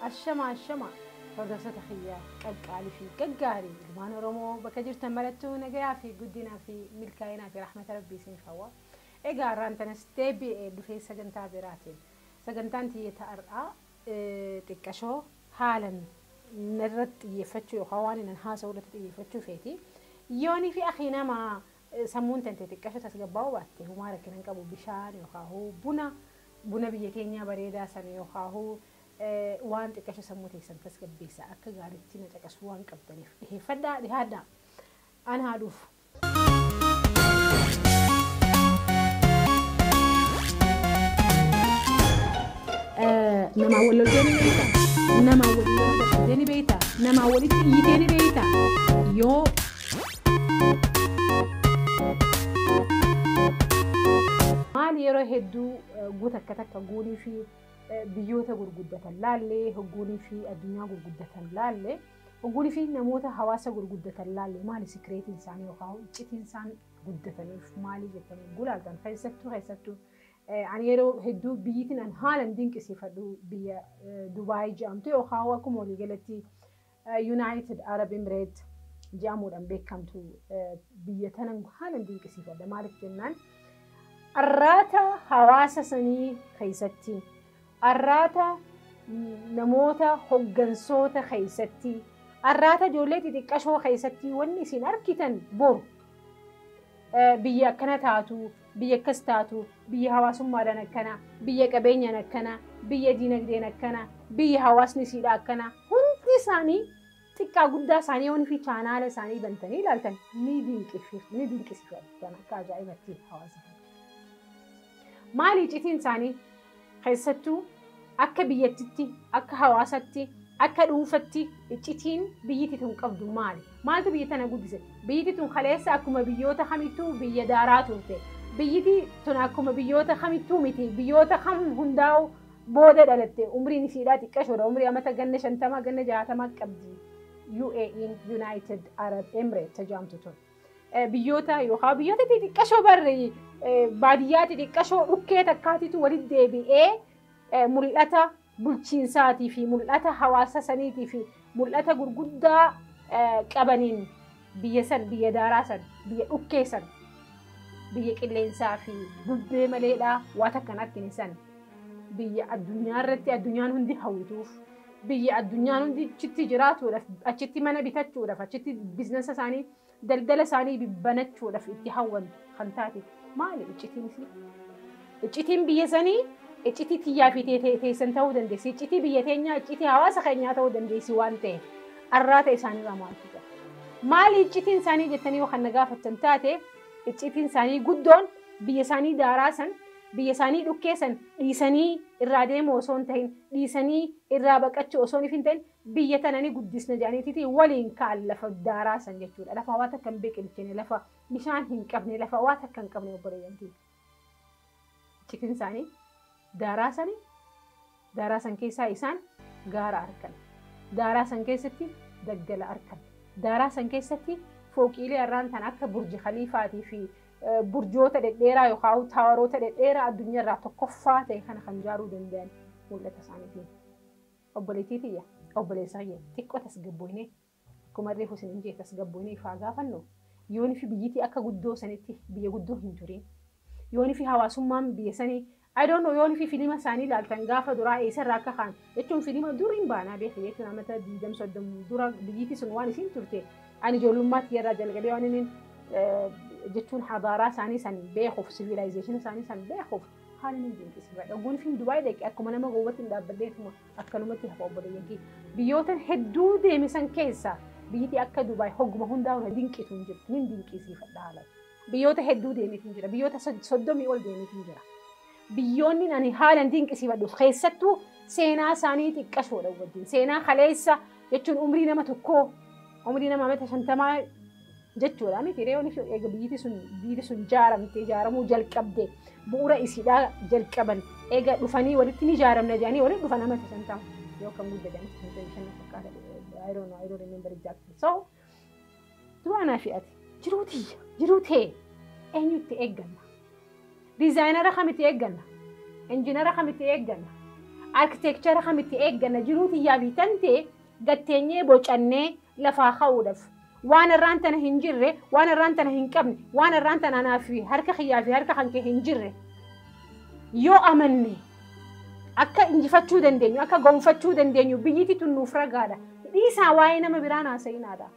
Ashama ashama hordoftoota kiyya qaqqaalii fi gaggaarii ilmaan Oromoo bakka jirtan marattuu nagayaa fi guddinaa fi milkaa'inaa fi rahmata rabbii isiniif hawwa. Egaa har'aan tanas deebi'ee dhufee sagantaa biraatiin sagantaan tiyya har'aa xiqqashoo haalan narratti xiyyeeffachuu yookaan waan inni haasa'u irratti xiyyeeffachuu feeti. Yoonii fi akii nama sammuun tante xiqqashoo tasgabbaa'uu baatte humaa rakkina hin qabu bishaan yookaan buna biyya keenyaa bareedaa sana yookaan waan xiqqasho sammuu teessan tasgabbeessa akka gaariitti na caqasuu waan qabdaniif dhiheeffadhaa dhihaadhaa an haa dhufu. Namaa wal loltee ni beektaa? Namaa wal loltee ni beektaa? Namaa walitti iyyitee ni beektaa? Yoo maal yeroo hedduu guuta akka takka guunii fi biyyoota gurguddatan laallee hogguunii fi addunyaa gurguddatan laallee hogguunii fi namoota hawaasa gurguddatan laallee maali sikireetiin isaanii yookaan iccitiin isaan guddataniif maali jettanii gulaaltan keessattuu ani yeroo hedduu biyyittiin an haalan dinqisiifadhu biyya Dubaay jedhamtu yookaan akkuma waliigalatti United Arab Emirates jedhamuudhaan beekamtu biyya tanan haalan dinqisiifadha. Maaliif jennaan arraata hawaasa sanii keessatti arraata namoota hoggansoota keessatti arraata ijoollee xixiqqashoo keessatti wanni isin argitan boru biyya akkana taatu biyya akkas taatu biyya hawaasummaadhaan akkana biyya qabeenyaan akkana biyya diinagdeen akkana biyya hawaasni isiidha akkana hundi isaanii xiqqaa guddaa isaanii yoon fi chaanaala isaanii bantanii ilaaltan ni dinqisiifatan akka ajaa'ibatti hawaasa. Maali iccitiin isaanii keessattuu akka biyyattitti akka hawaasatti akka dhuunfatti iccitiin biyyatti tun qabdu maali? Maaltu biyya tana guddise? Biyyatti tun kaleessa akkuma biyyoota kamittuu biyya daaraa turte. Biyyatti tun akkuma biyyoota kamittuu miti. Biyyoota kam hundaa'u booda dhalatte. Umriin isiidhaa xiqqashoodha. Umrii amata ganna 50 ganna 60 qabdi. UAE United Arab Emirates jedhamtu tun. Biyyoota yookaan biyyoota xixiqqashoo barre baadiyyaa xixiqqashoo dhukkee takkaatitu walitti deebi'ee mul'ata bulchiinsaatii fi mul'ata hawaasa saniitii fi mul'ata gurguddaa qabaniin biyya san biyya daaraa san biyya dhukkee san biyya qilleensaa fi bubbee maleedhaa waan akkan argine san biyya addunyaa irratti addunyaan hundi hawwituuf biyya addunyaan hundi achitti jiraatuudhaaf achitti mana bitachuudhaaf achitti biizinasa isaanii daldala isaanii banachuudhaaf itti hawwan kan taate maali iccitiin isii? Iccitiin biyya sanii iccitii tiyyaa fi teessan ta'uu dandeessi. Iccitii biyya teenyaa iccitii hawaasa keenyaa ta'uu dandeessi waan ta'eef arraata isaaniirraa maaltu jira? Maali iccitiin isaanii jettanii yoo kan na gaafattan taate iccitiin isaanii guddoon biyya isaanii daaraa san biyya isaanii dhukkee san dhiisanii irraa deemuu osoo hin ta'in dhiisanii irraa baqachuu osoo hin ta'in biyya tana ni guddisna jedhaniiti waliin ka'an lafa daaraa san jechuudha. Lafa waan takka hin biqilchine, lafa bishaan hin qabne, lafa waan takka hin qabne obboleeyyan. Iccitiin isaanii daaraa sanii daaraa san keessaa isaan gaara argan. Daaraa san keessatti daggala argan. Daaraa san keessatti fooqiilee har'aan tan akka Burji Khaliifaatii fi burjoota dhedheeraa yookaan taawaroota dhedheeraa addunyaarraa tokkoffaa ta'e kana kan ijaaruu danda'an mul'ata isaaniitiin. Obboleettii tiyya, obboleessa kiyya xiqqoo tasgabboonee akkuma reefu isin hin jee tasgabboonee ifaa gaafannu yoon fi biyyittii akka guddoo sanitti biyya guddoo hin turin. Yoon fi hawaasummaan biyya sanii I don't know yoon fi filima isaanii ilaaltan gaafa duraa eessarraa akka ka'an jechuun filima duriin baanaa beeku jechuun amata 20 30 dura biyyittii sun waan isin turte ani ijoollummaatti irraa jalqabee waan inni jechuun hadaaraa isaanii san beekuuf siviilaayizeeshinii isaanii san beekuuf haala inni dinqisiifadha. Ogguun fi Dubaay dhaqee akkuma nama gowwatti hin dhaabbadheetuma akkanumatti hafa obboleeyyan kiyya. Biyyoota hedduu deeme san keessa biyyittii akka Dubaay hogguma hundaa'u na dinqitu hin jirtu. Nin dinqisiifadha haala. Biyyoota hedduu deemeetu hin jira. Biyyoota 30 ol deemeetu hin jira. Biyyoonni ani haalan dinqisiifadhu keessattuu seenaa isaanii xiqqashoodha wajjin. Seenaa kaleessa jechuun umrii nama tokkoo umrii nama amata 50 jechuudha miti reeyoon eega biyyi sun ijaaramte ijaaramuu jalqabde bu'uura isiidhaa jalqaban eega dhufanii walitti ni ijaaramna jedhanii walitti dhufan amata 50 yoo kan guddate amata 55 fakkaata. I don't know, I don't remember exactly. So du'anaa fi ati jiruu tiyya jiruu tee eenyutti eegganna? Diizaayinara kamitti eegganna? Injiinara kamitti eegganna? Architecture kamitti eegganna jiruu tiyyaa fi tantee gatteenyee bocannee lafaa ka'uudhaaf. Waan irraan tana hin jirre, waan irraan tana hin qabne, waan irraan tana anaa fi harka kiyyaa fi harka kan kee hin jirre. Yoo amanne akka injifachuu dandeenyu, akka gonfachuu dandeenyu biyyiti tun nuuf ragaadha. Dhiisaa waa'ee nama biraan haasa'inaadha.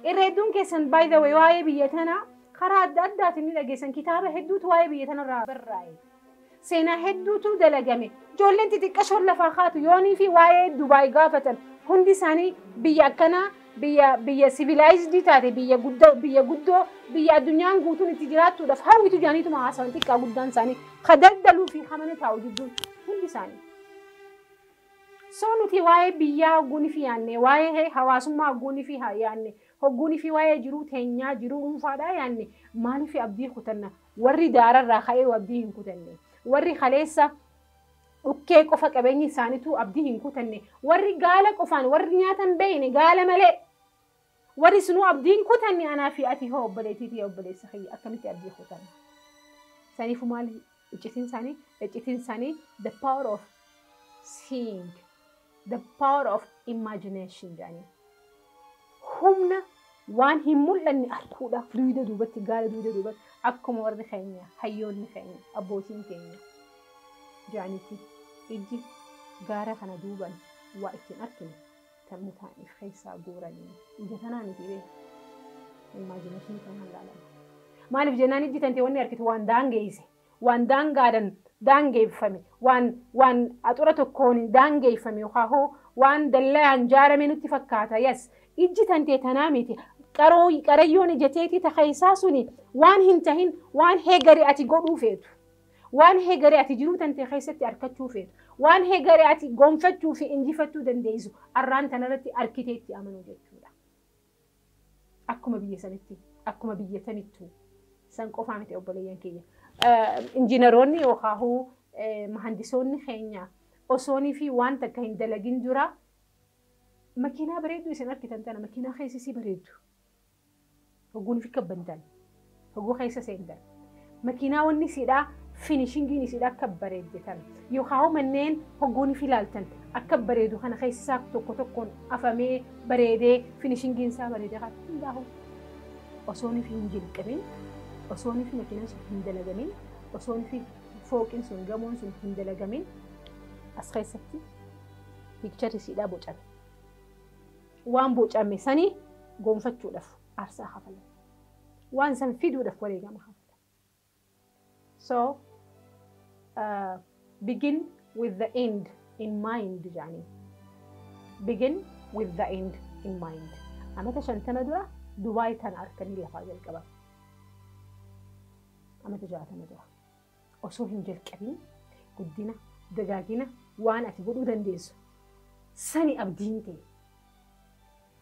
Irra hedduun keessan, by the way, waa'ee biyya tanaa karaa adda addaatiin ni dhageessan. Kitaaba hedduutu waa'ee biyya tanarraa barraa'e. Seenaa hedduutu dalagame. Ijoolleen xixiqqashoon lafaa kaatu yoonii fi waa'ee Dubaay gaafatan hundi isaanii biyya akkanaa, biyya civilized taate, biyya guddoo, biyya guddoo, biyya addunyaan guutuun itti jiraattuudhaaf hawwitu jaaniituma haasawan. Xiqqaa guddaan isaanii ka daldaluu fi kamana taa'u jidduun hundi isaanii. So nuti waa'ee biyyaa hogguunii fi yaanne, waa'ee hawaasummaa hogguunii fi yaanne, hogguunii fi waa'ee jiruu teenyaa, jiruu dhuunfaadhaa yaanne, maaliif abdii kutanna? Warri daararraa ka'ee abdii hin kutanne, warri kaleessa dhukkee qofa qabeenyi isaaniitu abdii hin kutanne, warri gaala qofaan, warri nyaata hin beekne, gaala malee warri sunuu abdii hin kutanne, anaa fi ati hoo, obboleettii obboleessa kiyya, akkamitti abdii kutanna? Saniifu maali iccitiin isaanii? Iccitiin isaanii the power of seeing, the power of imagination jedhanii. Humna waan hin mul'anne arguudha. Duyda duubatti, gaala duyda duubatti, akkuma warri keenya, hayyoonni keenya, abbootiin keenya jedhanitti, ijji gaara kana duuban waa ittiin arginu sammuu ta'aniif keessaa guuranii ija tanaa miti beeku. Imagination kanaan ilaalama. Maaliif jennaan, ijji tantee wanni argitu waan daangeesse, waan daangaadhaan daangeeffame, waan axura tokkoon daangeeffame yookaan hoo waan dallayaan jaarame nutti fakkaata. Yes, ijji tantee tanaa miti. Qarayyoon ija teetii ta keessaa suni waan hin tahin, waan heegare ati godhuu feetu. Waan heegare ati jiruu tantee keessatti argachuu feetu. Waan heegare ati gonfachuu fi injifachuu dandeessu arraan tanarratti arkitee itti amanuu jechuudha. Akkuma biyya sanitti, akkuma biyya tamittuu san qofaa miti, obboleeyyan keenya. Injiinaroonni yookaan mahandisoonni keenya osoonii fi waan takka hin dalagin dura makiinaa bareedduu isin argitan tana, makiinaa keessisii bareeddu. Hogguun fi kabbantan, hogguu keessa seentan. Makiinaa wanni isiidhaa, finishingiin isiidhaa akka bareedde tana. Yookaan manneen hogguun fi ilaaltan akka bareedu kana, keessisaa tokko tokkoon afamee bareedee, finishingiin isaa bareedee kan hundaa'u. Osoon fi hin jalqabin, osoon fi makiinaan sun hin dalagamin, osoon fi fooqiin sun, gamoon sun hin dalagamin, as keessatti pictureri isiidhaa bocame. Waan bocame sanii gonfachuudhaaf aarsaa kafalan. Waan san fiduudhaaf wareegama kafalan. So begin with the end in mind jedhanii. Begin with the end in mind. Amata 50 dura Dubaay tana harkanii lafaa jalqaban. Amata 60 dura. Osoo hin jalqabin guddina, dagaagina waan ati godhuu dandeessu sani abdiin ta'e.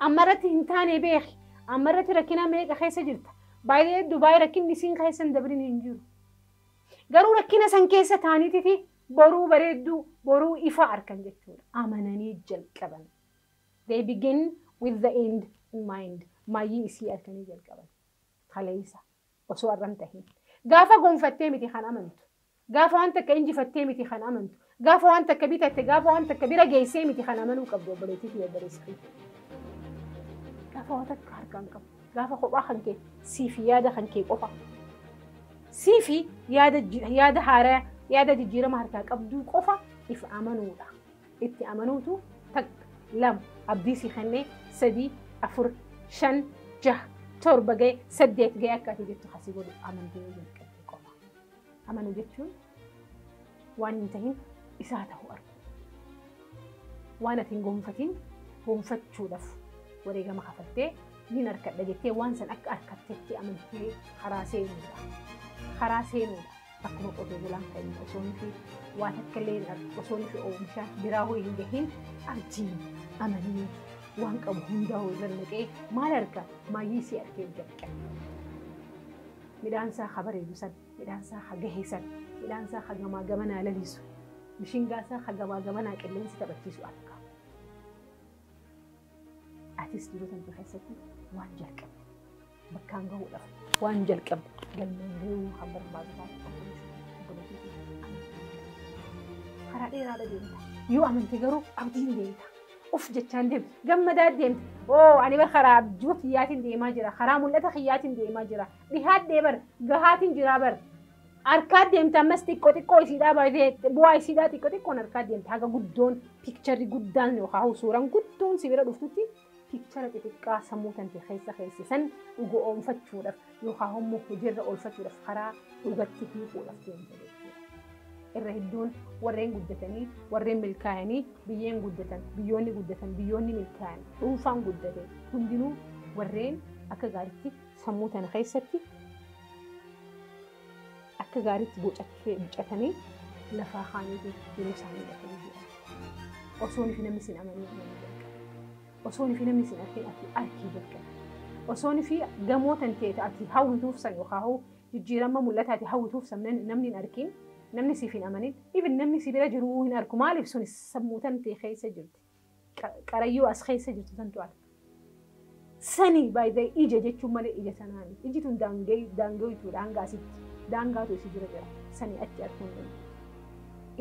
Ammarratti hin taane beeki. Ammarratti rakkina meeqa keessa jirta. Baay'ee Dubaay rakkinni isiin keessa hin dabrin hin jiru. Garuu rakkina san keessa taanititi boruu bareedduu, boruu ifa arkan jechuudha. Amananii jalqaban. They begin with the end in mind. Maayyii isii arkanii jalqaban. Kaleessa osoo arram tahin. Gaafa gonfattee miti kan amantu. Gaafa waan takka injifattee miti kan amantu. Gaafa waan takka bitatte, gaafa waan takka bira geessee miti kan amanuu qabdu, obboleettii fi obboleessi. Gaafa waan takka harkaan qabu. Gaafa kophaa kan kee siif yaada kan kee qofa. Siifi yaada, yaada haaraa, yaada jijjiirama harkaa qabduu qofa if amanuudha. Itti amanuutu takka, lama, abdii si kennee, sadii, afur, shan, jaha, torba ga'e, saddeet ga'e akka ati jettu kasii godhu amantee yoo jalqabde qofa. Amanuu jechuun waan hin tahin isaa ta'uu argu. Waan ati hin gonfatin gonfachuudhaaf wareegama kafaltee nin harkadha jettee waan san akka harkattetti amantee karaa seenuudha. Karaa seenuudha. Akkuma qotee bulaan keenya osoo fi waa takka illee osoo fi oomisha biraa hoo hin gahin abdiin amanii waan qabu hundaa irra naqee maal arga? Maayyii isii arkee jalqabe. Midhaan isaa ha bareedu san, midhaan isaa ha gahe san, midhaan isaa ha gamaa gamanaa lalisu, mishingaa isaa ha gamaa gamanaa qilleensi taphachiisu arga. Atis jiruu tante keessatti waan jalqabde bakkaan gahuudhaaf, waan jalqabde galmaan gahuu kan barbaadu taate, obboleettii, karaa dheeraadha deemta. Yoo amante garuu abdiin deemta. Uf jechaan deemta. Gammadaa deemta. Oo ani bar karaa abjuu kiyyaatiin deemaa jira. Karaa mul'ata kiyyaatiin deemaa jira. Dhihaadhee bar gahaatiin jira bar. Harkaa deemta ammas xiqqoo xiqqoo isiidhaa baay'ee bu'aa isiidhaa xiqqoo xiqqoon harkaa deemta. Haga guddoon picture guddaan yookaan suuraan guddoon si bira dhuftutti picture xixiqqaa sammuu tante keessa keessa san dhuga oomfachuudhaaf yookaan immoo hojiirra oolfachuudhaaf karaa dhugatti hiikuudhaaf deemta jechuudha. Irra hedduun warreen guddatanii, warreen milkaa'anii, biyyeen guddatan, biyyoonni guddatan, biyyoonni milkaa'an, dhuunfaan guddate hundinuu warreen akka gaariitti sammuu tana keessatti akka gaariitti bocatanii lafaa kaaniitu jiruu isaanii godhatanii jiran. Osoo fi namni sin amanii amanii jalqabe. Osoo fi namni sin argin ati arkii jalqabe. Osoo fi gamoo tan ta'e ati hawwituuf san yookaan jijjiirama mul'ata ati hawwituuf san namni hin argin, namni siif hin amanin, even namni si bira jiruu hin argu. Maaliif sun sammuu tan ta'e keessa jirti. Qarayyoo as keessa jirtu santu arga. Sanii baay'ee ija jechuun malee ija sanaa miti. Iji tun daangayituudha hanga asitti. Daangaatu isii dura jira. Sanii achi arguu hin danda'u.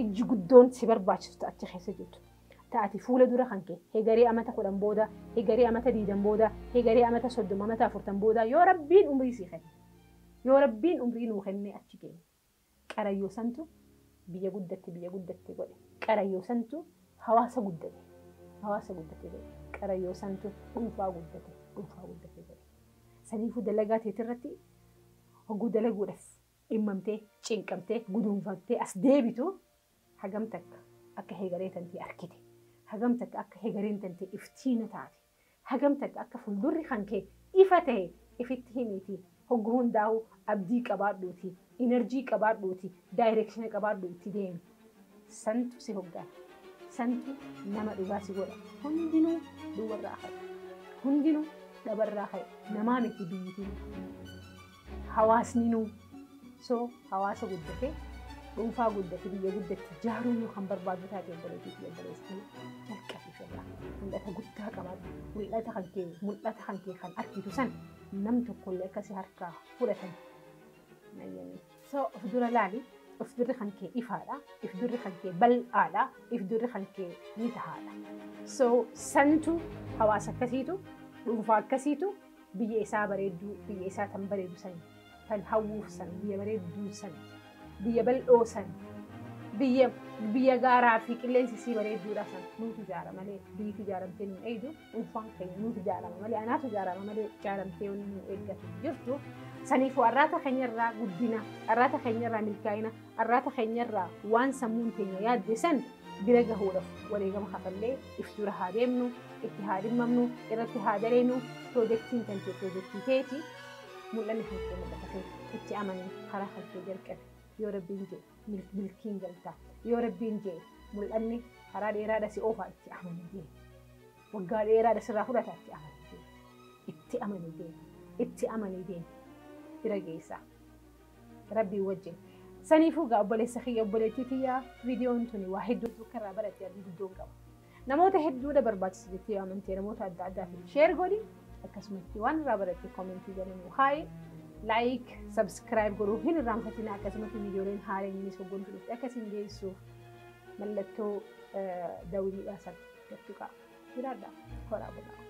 Ijji guddoon si barbaachistu achi keessa jirtu. Taati fuula dura kan kee hegaree amata 10 booda, hegaree amata 20 booda, hegaree amata 30, amata 40 booda yoo rabbiin umrii sii kenne. Yoo rabbiin umrii nuu kenne achi geenye. Qarayyoo santu biyya guddatti biyya guddatti godhe. Qarayyoo santu hawaasa guddate. Hawaasa guddate godhe. Qarayyoo santu dhuunfaa guddate. Dhuunfaa guddate godhe. Saniifuu dalagaa teetirratti hogguu dalaguudhaaf dhimmamtee, cinqamtee, guduunfattee as deebitu hagam takka akka hegaree tantee arkite. Hagam takka akka hegareen tantee iftiina taate. Hagam takka akka fuuldurri kan kee ifa ta'e ifitti himiiti. Hogguu hundaa'u abdii qabaadhuuti, energy qabaadhuuti, direction qabaadhuuti deemi. Santu si hoggaa. Santu nama dhugaa si godha. Hundinuu duwwarraa ka'e. Hundinuu dhabarraa ka'e. Namaa miti biyyitiin. Hawaasninuu. So hawaasa guddate, dhuunfaa guddate, biyya guddatti ijaaruu yoo kan barbaadu taate obboleettii fi obboleettii jalqabii irraa mul'ata guddaa qabaadhu. Mul'ata kan kee, mul'ata kan kee kan argitu san nam tokkollee akkasii harkaa fudhatan. So of dura laali, of durri kan kee ifaadha, if durri kan kee bal'aadha, if durri kan kee ni tahaadha. So santu hawaasa akkasiitu, dhuunfaa akkasiitu biyya isaa bareedduu, biyya isaa tan bareedu san, tan hawwuuf san, biyya bareedduu san, biyya bal'oo san, biyya gaaraa fi qilleensi isii bareedduudha san nuutu ijaara malee biyyitu ijaaramtee nu eegdu, dhuunfaan keenya nuutu ijaarama malee anaatu ijaarama malee ijaaramtee nu eeggatu jirtu. Saniifuu arraata keenyarraa guddina, arraata keenyarraa milkaa'ina, arraata keenyarraa waan sammuun keenya yaadde san bira gahuudhaaf wareegama kafallee if dura haa deemnu, itti haa dhimmamnu, irratti haa dareenu. Piroojeektiin kan kee piroojeektii keeti, mul'anni kan kee mul'ata keeti, itti amanii karaa kan kee jalqabe. Yoo rabbiin jee milkiin galtaa, yoo rabbiin jee mul'anni karaa dheeraadha si oofaa, itti amanii deemi. Waggaa dheeraadha sirraa fudhata, itti amanii deemi. Itti amanii deemi. Itti amanii deemi. Bira geessaa. Rabbiin wajjin. Saniifuu gaa obboleessa kiyya, obboleettii kiyyaa, viidiyoon tuni waa hedduutu akka irraa baratte abdii guddoon qaba. Namoota hedduudha barbaachisa jettee amantee namoota adda addaatiif share godhi. Akkasumatti waan irraa baratte comment jala nuu kaa'i. Like, subscribe godhuu hin irraanfatina. Akkasumatti viidiyooleen haareen innis hoggantu dhufte akkasiin geessuuf mallattoo dawwiidhaa sana gattu qaba. Jiraadhaa. Horaa bulaa.